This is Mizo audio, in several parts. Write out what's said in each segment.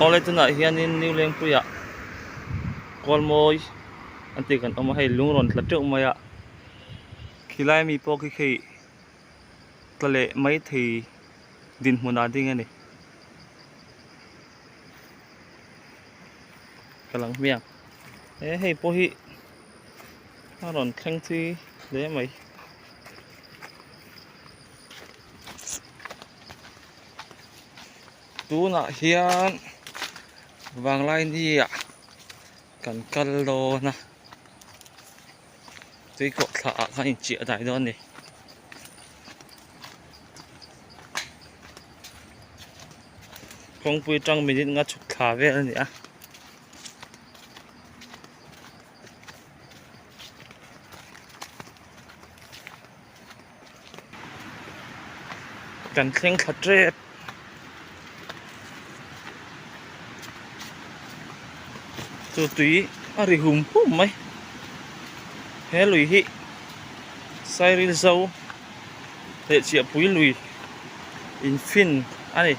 Awle tunah hianin New Lengpuiah Kawlmawi an tih kan awm a, hei lung rawn tla teuh mai a, khilai mi pawh khi khi tla leh maithei dinhmunah a ding a ni. Ka lang hmiang he hei pawh hi a rawn thleng thui hle mai. Tunah hian Vanglaini ah kan kal dawn a tuikawh thla ah khan inchiah dai dawn a ni. Kawngpui tang minute nga chhuk thla vel a ni a. Kan thleng thla tep. Chu tui a ri hum hum mai. He lui hi Sairil zo leh Chiahpui lui infin a ni.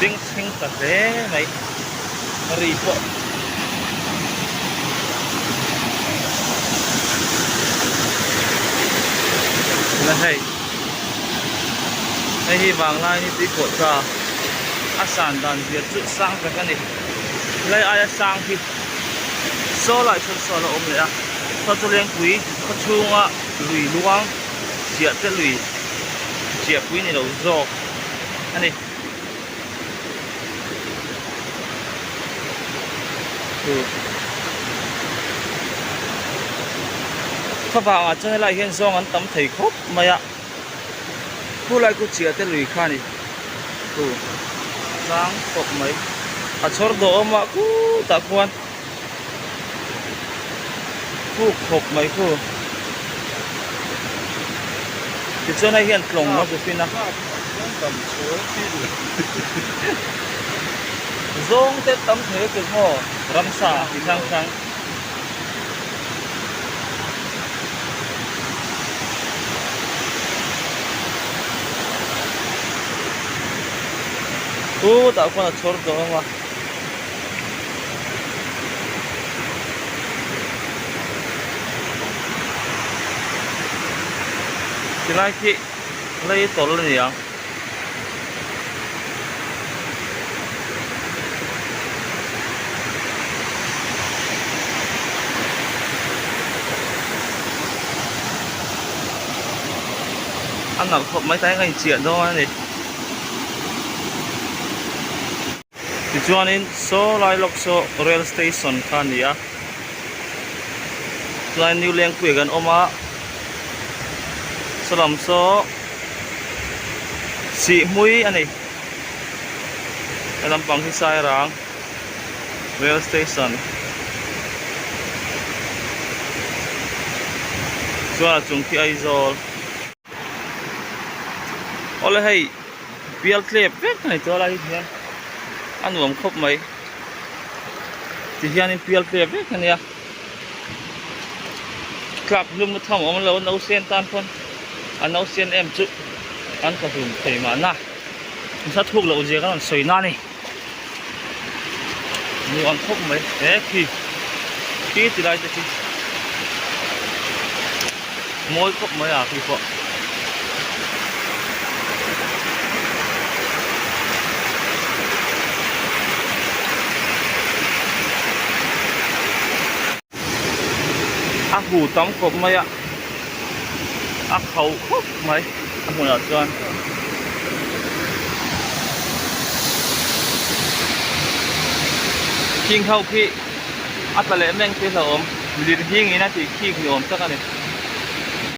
Bengchheng ta hle mai ri pawh la hei hei hi vanglai ni tui pawh tla a san dan zia chu sang tak a ni helai aia sang hi saw lai sawn saw a la awm leh a saw chu lengpui khaw chhunga lui luang chiah te lui chiah pui ni lo zawk a ni. Khavangah chuan helaiah hian zawng an tam thei khawp mai a khulai khu chiah te lui kha a ni khu tlang khawp mai a chhawr dawh awm a khutah khuan khuk khawp mai khu tichuan hei hian tlawng a zu fin a zawng te tam thei lutuk maw ramsa chi hrang hrang. Chutah khuan a chhawr tawh ang a. Tilai khi lei tawlh a ni ang. A nalh khawp mai ta hi ka inchiah dawn a ni. Tichuanin saw lai lawk saw rail station kha a ni a chuan new lengpui ah kan awm a saw lam saw sihhmui a ni he lampang hi sairang rail station chuan a chung khi Aizawl awle hei. Bial tlep vek a ni tawh lai hian a nuam khawp mai ti hianin pial tlep vek a nia tlak hlum na tham a awm lo a nausen tan pawn a nausen em chu an tla hlum thei mahna nasa thuk loh zia kan rawn sawi na a ni nuam khawp mai he khi khi ti lai te khi mawi khawp mai a khi pawh. A hu tam khawp mai a a khauh khawp mai a hmunah chuan. Khing ho khi. A tla leh meng te hlauhawm lir nghing in a tih khik ni awm tak a ni.